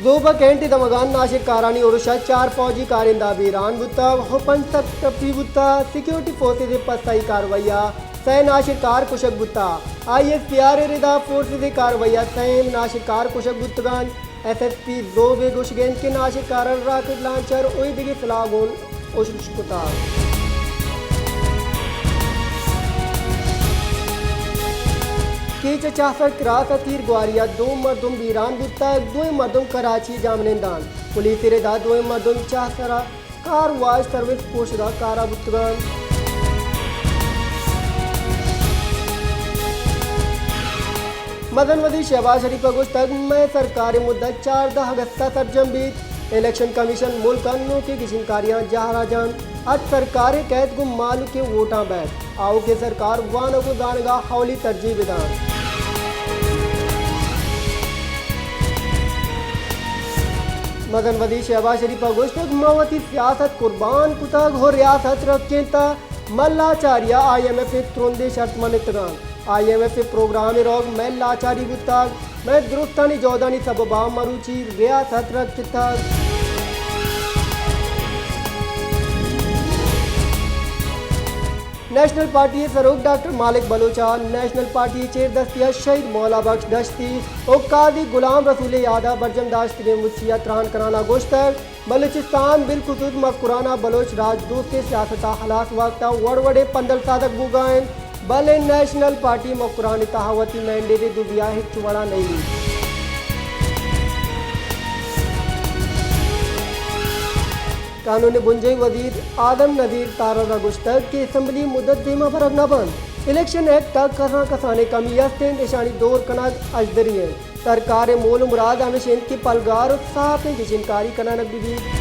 زوبہ کینٹ ءِ دمگاں ناشرکارانی ارش ءَ چار فوجی کارندہ بیران بوتگ ءُ پنچ سد ٹپی بوتگ۔ سیکورٹی فورسز ءِ پسائی کاروائی ءَ سئے ناشرکار کشگ بوتگ۔ آئی ایس پی آر ءِ ردا فورسز ءِ کاروائی ءَ سئے ناشرکار کشگ بوتگ اَنت۔ ایس ایس پی زوب ءِ گوشگ اِنت کہ ناشرکاراں راکٹ لانچر ءُ اے دگہ سلاہ گوں ارش کتگ۔ کیچ ءَ چاہسر کراس ءَ تیر گواری ءَ دو مردم بیران بوتگ، دوئیں مردم کراچی ءِ جاہمنند اَنت۔ پولیس ءِ ردا دوئیں مردم چاہسر ءَ کار واش سروس پروشگ ءَ کار ءَ بوتگ اَنت۔ مزن وزیر شہباز شریف ءَ گوشتگ، مئے سرکار ءِ مدت چاردہ اگست ءَ سرجم بیت۔ الیکشن کمیشن ملک ءَ نوکیں گچینکاریاں جار ءَ جنت۔ اچ سرکار ءِ کئیت گوں مہلوک ءِ ووٹاں بئیت۔ آؤکیں سرکار وانگ ءُ زانگ ءَ اولی ترجیح بدنت۔ مزن وزیر شہباز شریف ءَ گوشتگ، ما وتی سیاست قربان کتگ ءُ ریاست رکینتگ، ما لاچاری ءَ آئی ایم ایف ءِ ترندیں شرط منتگ اَنت۔ آئی ایم ایف ءِ پروگرام ءِ روگ مئے لاچاری بوتگ، مئے درستانی جہدانی سبب ءَ مروچی ریاست رکتگ۔ نیشنل پارٹی ءِ سروک ڈاکٹر مالک بلوچ ءَ نیشنل پارٹی ءِ چیردستی ءَ شہید مولا بخش دشتی ءُ قاضی غلام رسول ءِ یاد ءَ برجم داشتگیں مچی ءَ تران کنان ءَ گوشتگ، بلوچستان بالخصوص مکران ءَ بلوچ راج دوستیں سیاست ءِ ہلاس واستہ وڑ وڑیں پندل سازگ بوگ ءَ اِنت، بلے نیشنل پارٹی مکران ءِ تہا وتی مینڈیٹ ءِ دزی ءَ ہچ وڑ ءَ نئیلیت۔ قانون ءِ بنجاہی وزیر آدم نذیر تارڑ ءَ گوشتگ کہ اسمبلی ءِ مدت دیم ءَ برگ نہ بنت، الیکشن ایکٹ ءَ کسان کسانیں کمی است اِنت، اشانی دور کنگ اژدری اِنت۔ سرکار ءِ مول ءُ مراد ہمیش اِنت کہ پلگار ءُ ساپیں گچینکاری کنگ بہ بیت۔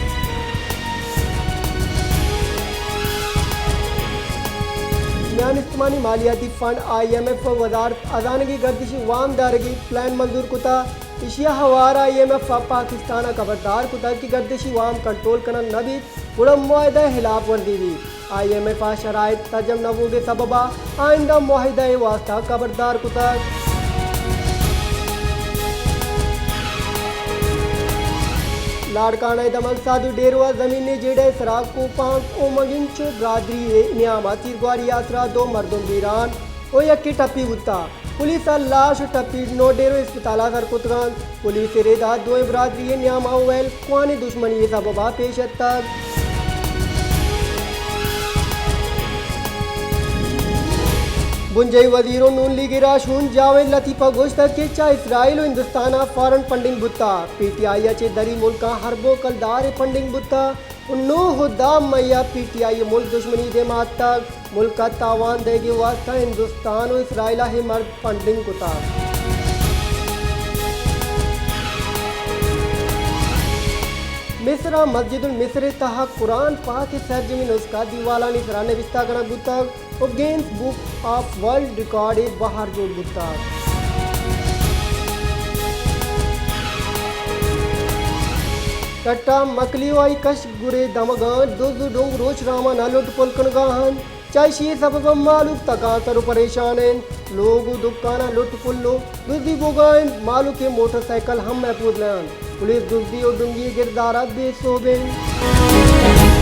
میان استمانی مالیاتی فنڈ، آئی ایم ایف، ءَ وزارت ہزانگی گردشی وام دارگی پلان منظور کتگ۔ ایشی ءَ ہوار آئی ایم ایف ءَ پاکستان ءَ خبردار کتگ کہ گردشی وام کنٹرول کنگ نہ بیت، گڑا معاہدہ ءِ ہلاپ ورزی بیت۔ آئی ایم ایف ءَ شرائط سرجم نہ بوگ ءِ سبب ءَ آئندہ معاہدہ ءِ واستہ خبردار کتگ۔ لاڑکانہ ءِ دمگ سادو ڈیرو ءَ زمین ءِ جیڑہ ءِ سرا کوپانک ءُ مگنچو برادری ءِ نیام ءَ تیرگواری ءِ آسرا دو مردم بیران ءُ یکے ٹپی بوتگ۔ پولیس ءَ لاش ءُ ٹپی نوڈیرو اسپتال ءَ سر کتگ اَنت۔ پولیس ءِ رد ءَ دوئیں برادری ءِ نیام ءَ ویل کوانیں دژمنی ءِ سبب ءَ پیش اتگ۔ بنجاہی وزیر ءُ نون لیگ ءِ راہشون جاوید لطیف ءَ گوشتگ کہ چہ اسرائیل ءُ ہندوستان ءَ فارن فنڈنگ بوتگ۔ پی ٹی آئی ءَ چہ دری ملکاں اربوں کلدار ءِ فنڈنگ بوتگ۔ ءُ نو ءُ دہ مئی ءَ پی ٹی آئی ءِ ملک دژمنی دیم ءَ اتگ۔ ملک ءَ تاوان دئیگ ءِ واستہ ہندوستان ءُ اسرائیل ءَ اے مرد فنڈنگ کتگ۔ مصر ءَ مسجد المصر ءِ تہا قرآن پاک ءِ سرجمیں نسخہ دیوالانی سرا نبشتہ کنگ بوتگ۔ ءُ gains book of world record ءِ بہر جوڑ بوتگ۔ کٹا مکلی ءُ آئی کش گرے دمگاں دز ءُ ڈونگ روچ رامانا لٹ پل کنگا اَنت۔ چہ ایشی ءِ سبب ءَ مہلوک تکانسر ءُ پریشان اِنت۔ لوگ ءُ دکاناں لٹ پل ءُ دزی بوگا اِنت۔ مہلوک ءِ موٹر سائیکل ہم محفوظ نہ اَنت۔ پولیس دزی ءُ ڈنگی ءِ گردار ءَ بے سہب اِنت۔